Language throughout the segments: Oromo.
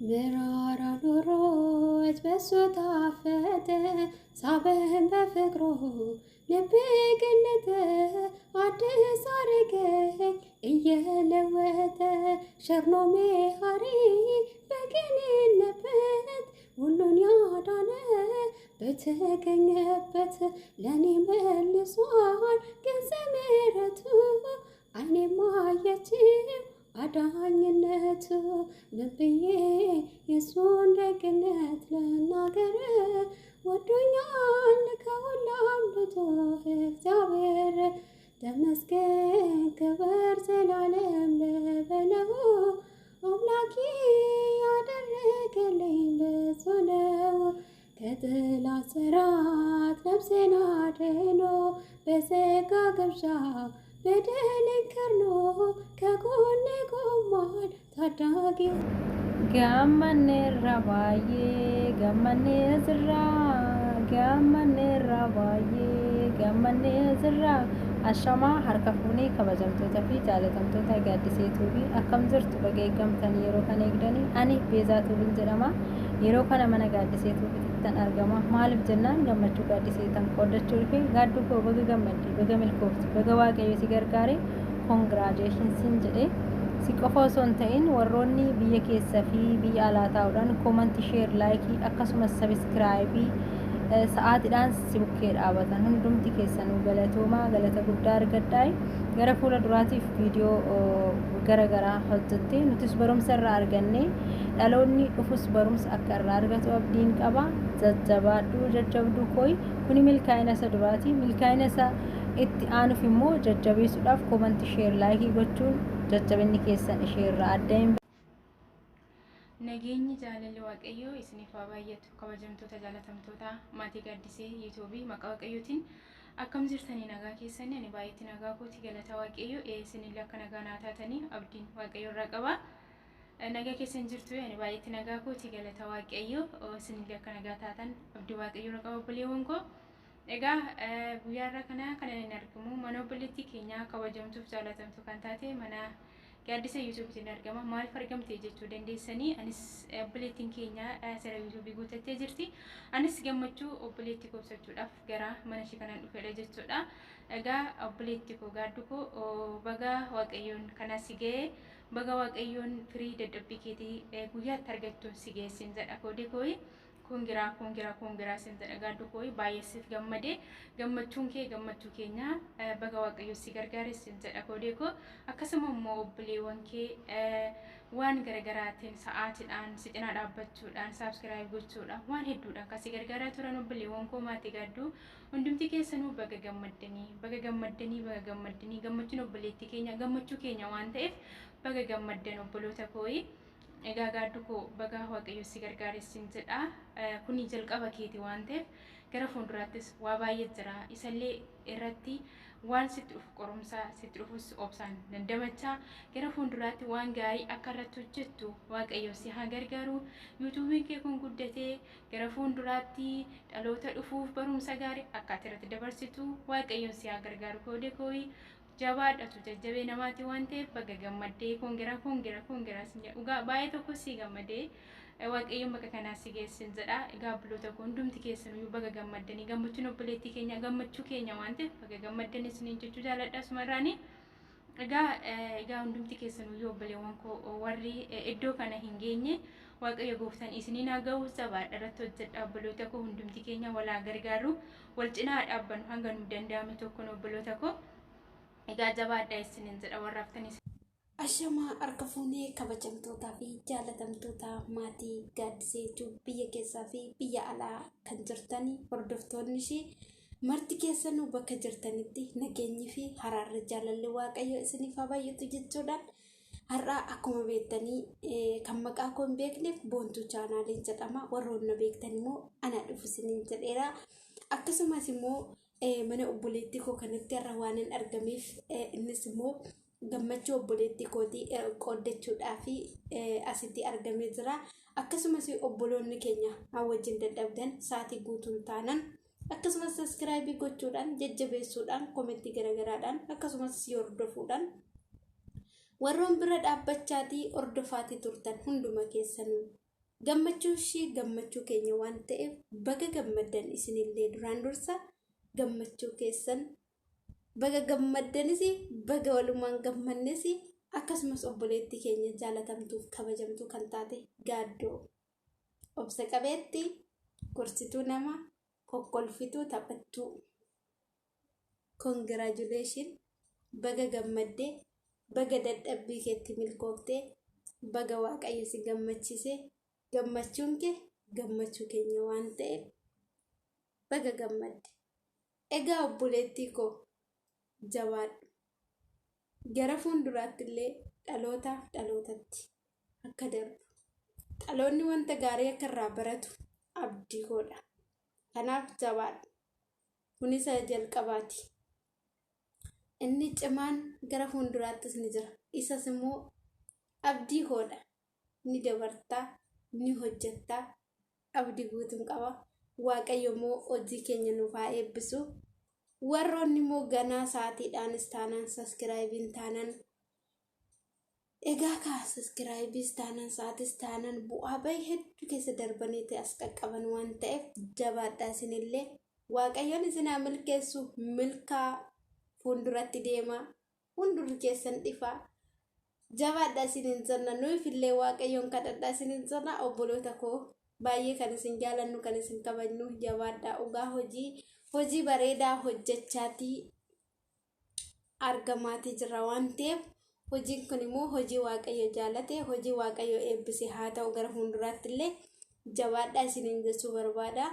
መራራ ኑሮት በሱ ታፈተ፣ ሳበን በፍቅሩ ልቤ ገለጠ፣ አዲስ አረገኝ እየለወጠ። ሸርኖ ሜሃሪ በቅንነት ሁሉን ያዳነ በተገኘበት፣ ለእኔ መልሷል ገንዘብ ምሕረቱ፣ አይኔ ማየችው አዳኝነቱ። ምን ብዬ የእሱን ደግነት ልናገር? ወዶኛል ከሁሉ አብልጦ እግዚአብሔር። ተመስገን ክብር ዘላለም ልበለው፣ አምላኬ ያደረገልኝ ብዙ ነው። ከጥላት ሥራት ነፍሴን አድኖ፣ በሥጋ ግብዣ በደሌን ከርኖ፣ ከጎኔ ቆሟል ታዳጊው። Gammanneerra baay'ee gammannee jirra, gammanneerra baay'ee gammannee jirra. Ashamaa harka fuunee kabajamtoota fi jaalatamtoota Gaaddisee Tuubii, akkam jirtu? Baga eeggamtanii yeroo kana eegdanii. Ani Beezaa Tuubiin jedhama. Yeroo kana mana Gaaddisee Tuubiittan argama. Maaliif jennaan gammachuu Gaaddisee tan qooddachuu dhufe. Gaadduu koo, baga gammadde, baga milkoofte, baga Waaqayyo si gargaare, congratulationsiin jedhee. Si qofa osoo hin ta'in warroonni biyya keessa fi biyya alaa taa'uudhaan comment, share, like akkasumas subscribe sa'aatiidhaan si bukkee dhaabatan hundumti keessanuu galatoomaa, galata guddaa argadhaa. Gara fuula duraatiif viidiyoo gara garaa hojjette nutis barumsa irraa arganne, dhaloonni dhufus barumsa akka irraa argatu abdiin qaba. Jajjabaadhuu, jajjabduu kooyi. Kuni milkaa'ina isa duraati. Milkaa'ina isa itti aanuuf immoo jajjabeessuudhaaf comment, share, like gochuun jajjabinni keessan ishee irraa adda hin Nageenyi jaalalli Waaqayyoo isiniif haa baay'atu. Kabajamtoota jaalatamtoota maatii Gaaddisee Yuutuubii, maqaa Waaqayyootiin akkam jirtanii? Nagaa keessanii? Ani baay'eetti nagaa kooti, galata Waaqayyoo. Isinillee akka nagaa naa taatanii abdiin Waaqayyoo irraa qaba. Nagaa keessan jirtu? Ani baay'eetti nagaa kooti, galata Waaqayyoo. Isinillee akka nagaa taatan abdii Waaqayyoo irraa qaba, obboleewwan koo. Egaa guyyaa irraa kana kan inni argamu mana obboleettii keenyaa kabajamtuuf jaalatamtu kan taate mana Gaaddisa Yuutuubiitiin argama. Maaliif argamte jechuu dandeessanii, anis obboleettiin keenya seera Yuutuubii guuttattee jirti. Anis gammachuu obboleettii koo ibsachuudhaaf gara mana ishee kanaan dhufedha jechuudha. Egaa obboleettii koo, gaaddu koo, baga Waaqayyoon kana si ga'e, baga Waaqayyoon firii dadhabbii keetii guyyaatti argattuun si geessin jedha koodee kooyi. Congra, congra, congra sin jedha gaaddu kooyi. Baay'ee siif gammade, gammachuun kee gammachuu keenya, baga Waaqayyo si gargaare sin jedha koodee koo. Akkasuma immoo obboleewwan kee waan garaagaraatiin sa'aatiidhaan si cinaa dhaabbachuudhaan, subscribe gochuudhaan, waan hedduudhaan kan si gargaaraa turan obboleewwan koo maatii gaadduu hundumti keessanuu baga gammaddanii, baga gammaddanii, baga gammaddanii. Gammachuun obboleettii keenya gammachuu keenya waan ta'eef baga gammaddan, obboloota kooyi. Egaa gaaddu koo, baga Waaqayyo si gargaaressin jedha. Kuni jalqaba keeti waan ta'eef gara fuulduraattis waa baay'ee jira. Isallee irratti waan sitti dhufu, qorumsa sitti dhufus obsaan dandamachaa gara fuulduraatti waan gaarii akka irratti hojjettu Waaqayyo si haa gargaaru. Yuutuubiin kee kun guddatee gara fuulduraatti dhaloota dhufuuf barumsa gaarii akka ati irratti dabarsitu Waaqayyo si haa gargaaru koodee kooyi. Jabaadhatu jajjabee namaati waan ta'eef baga gammaddee. Congra, congra, congra sin jedha. Dhugaa baay'ee tokko si gammadee, Waaqayyoon bakka kanaa si geessin jedha. Egaa obboloota koo hundumti keessaniyyuu baga gammaddanii. Gammachuun obboleettii keenya gammachuu keenya waan ta'eef baga gammaddanii isiniin jechuu jaaladha asumarraanii. Egaa hundumti keessanuyyuu obboleewwan koo warri iddoo kana hin geenye, Waaqayyo gooftaan isiniin haa ga'u. Jabaadha, irratti hojjedha, obboloota koo. Hundumti keenya walaa gargaaru, wal cinaa dhaabbannu hanga nu danda'ame tokkoon, obboloota koo. Egaa jabaadha isiniin jedha warra haftanis. Ashamaa harka fuunee kabajamtootaa fi jaalatamtoota maatii Gaaddiseetu, biyya keessaa fi biyya alaa kan jirtanii hordoftoonni ishee marti keessanuu bakka jirtanitti nageenyi fi haraarri jaalalli Waaqayyo isiniif haa baay'atu jechuudhaan, har'a akkuma beektanii kan maqaa koo hin beekneef Boontuu Chaanaaliin jedhama. Warroonni na beektan immoo ana dhufu isiniin jedheera. Akkasumas immoo mana obboleettii koo kanatti har'a waan hin argameef, innis immoo gammachuu obboleettii kootii qooddachuudhaaf asitti argamee jira. Akkasumas obboloonni keenya haa wajjin dadhabdan sa'aatii guutuun taanan akkasumas subscribe gochuudhaan, jajjabeessuudhaan, comment garagaraadhaan akkasumas si hordofuudhaan warroon bira dhaabbachaatii hordofaatii turtan hunduma keessanuu Gammachuu ishii gammachuu keenya waan ta'eef baga gammaddan isinillee duraan dursa gammachuu keessan baga gammaddanis baga walumaan gammannes akkasumas obboleettii keenya jaalatamtuuf kabajamtuu kan taate Gaaddoo obsa qabeetti gorsituu nama kokkolfituu taphattuu congratulation baga gammaddee baga dadhabbii keetti milkooftee baga waaqayyo si gammachiise gammachuun kee gammachuu keenya waan ta'eef baga gammadde. Egaa obboleettii koo jabaadhu. Gara fuulduraatti illee dhalootaaf dhalootatti akka darbu. Dhaloonni wanta gaarii akka irraa baratu abdii koodha. Kanaaf jabaadhu. Kun isa jalqabaati. Inni cimaan gara fuulduraattis ni jira. Isas immoo abdii koodha. Ni dabartaa, ni hojjettaa, abdii guutuun qaba. Waaqayyo immoo hojii keenya nuuf haa eebbisu. Warroonni immoo ganaa sa'aatiidhaanis taanaan subscribeiin taanaan egaa kaa subscribeis taanaan sa'aatis taanaan bu'aa bahii hedduu keessa darbanii ta'e as qaqqaban waan ta'eef jabaadhaa isinillee waaqayyoon isin haa milkeessu milkaa fuulduratti deemaa fuuldurri keessan dhifaa jabaadhaa isiniin jenna nuufillee waaqayyoon kadhadhaa isiniin jenna obboloota koo baay'ee kan isin jaalannu kan isin kabajnu jabaadhaa dhugaa hojii hojii bareedaa hojjechaatii argamaatii jira waan ta'eef hojiin kun immoo hojii waaqayyo jaalate hojii waaqayyo eebbise haa ta'u gara fuulduraatti illee jabaadhaa isiniin jechuu barbaada.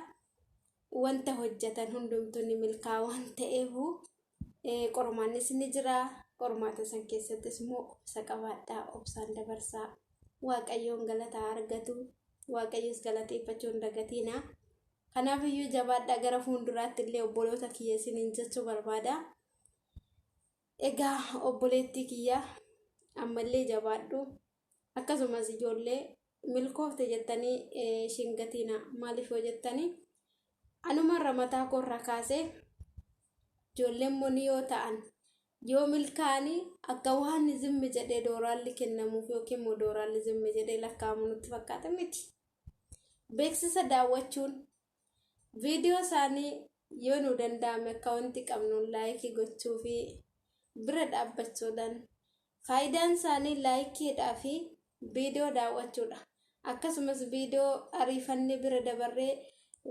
Wanta hojjetan hundumtuu ni milkaa'a waan ta'eef qormaannis ni jira. Qormaata san keessattis immoo obsa qabaadhaa obsaan dabarsaa waaqayyoon galataa argatu waaqayyos galateeffachuu hin dagatiina. Kanaaf iyyuu jabaadhaa gara fuulduraatti illee obboloota kiyya isiniin jechuu barbaada. Egaa obboleettii kiyya ammallee jabaadhu. Akkasumas ijoollee milkoofte jettanii ishiin gatiina maaliif yoo jettanii anumarra mataa koorraa kaasee ijoolleen monii yoo ta'an yoo milkaa'anii akka waan zimmi jedhee dooraalli kennamuuf yookiin immoo dooraalli zimmi jedhee lakkaa'amu nutti fakkaata miti. Beeksisa daawwachuun viidiyoo isaanii yoo nu danda'ame akka wanti qabnuun like gochuu fi bira dhaabbachuudhaan faayidaan isaanii likeiidhaa fi viidiyoo daawwachuudha. Akkasumas viidiyoo ariifannee bira dabarree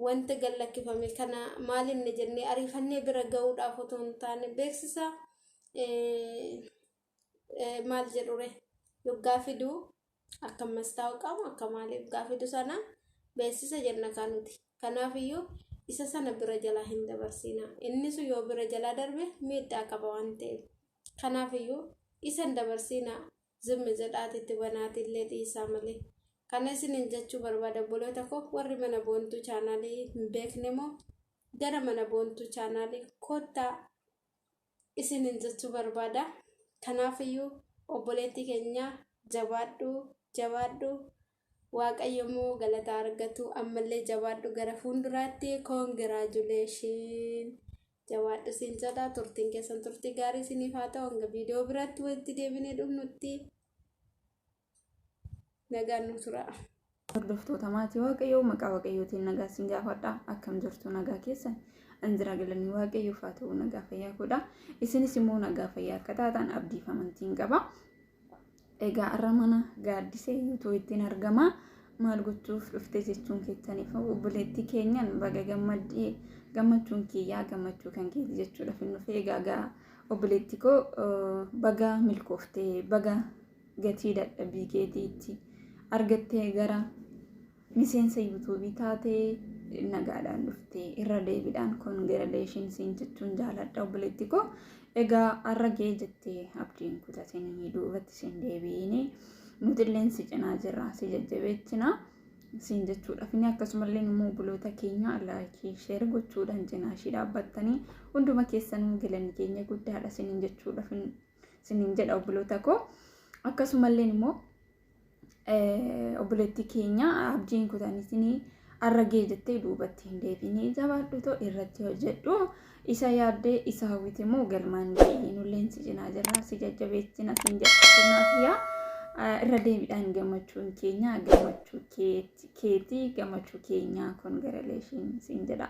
wanta gallakkifame kana maalinni jennee ariifannee bira ga'uudhaaf otoo hin taane beeksisa maal jedhure yoggaa fiduu akka mastaa'u qabu akka maaliif yoggaa fidu sana beeksisa jenna kanuti. Kanaafiyyuu isa sana bira jalaa hin dabarsina. Innis yoo bira jalaa darbe miidhaa qaba waan ta'eef. Kanaafiyyuu isa hin dabarsina zimmi jedhaatitti banaatillee dhiisaa malee. Kana isiniin jechuu barbaada obboloota koo warri mana boontuu channelii hin beekne immoo gara mana boontuu channelii kottaa isiniin jechuu barbaada. Kanaafiyyuu obboleettii keenya jabaadhu jabaadhu waaqayyo immoo galata argatu ammallee jabaadhu gara fuulduraatti congratulation jabaadhu siin jedha turtiin keessan turtii gaarii isiniif haa ta'u hanga viidiyoo biraatti walitti deebinee dhufnutti nagaan nu tura. Hordoftoota maatii Waaqayyoo maqaa Waaqayyootiin nagaa isin gaafadha. Akkam jirtu nagaa keessan? Injira galanii Waaqayyoof haa ta'u nagaa fayyaa godha. Isinis immoo nagaa fayyaa akka taatan abdiif amantiin qaba. Egaa har'a mana gaaddisee yuutuu ittiin argama. Maal gochuuf dhufte jechuun keessaniif obboleettii keenyan baga gammaddee gammachuun kiyyaa gammachuu kan keeti jechuudhaaf hin dhufe. Egaa obboleettii koo baga milkooftee baga gatii dadhabbii keetiitti argattee gara miseensa YouTubeii taatee nagaadhaan dhuftee irra deebiidhaan congratulation siin jechuun jaaladha obboleetti koo. Egaa har'a ga'ee jettee abdiin kutatinii duubatti siin deebi'inii nutilleen si cinaa jirra si jajjabeechina siin jechuudhaaf inni akkasumallee immoo obboloota keenya like share gochuudhaan cinaa ishii dhaabbattanii hunduma keessanuu galanni keenya guddaadha siniin jechuudhaaf siniin jedha obboloota koo. Akkasumallee immoo obboleettii keenya abdiin kutaniitinii har'a ga'ee jettee duubatti hin deebiinii jabaadhu ta'u irratti hojjedhu isa yaaddee isa hawwite immoo galmaan ga'ii nulleen si cinaa jirra si jajjabeessina siin jedha. Irra deebiidhaan gammachuun keenya gammachuu keetii gammachuu keenya congratulation siin jedha.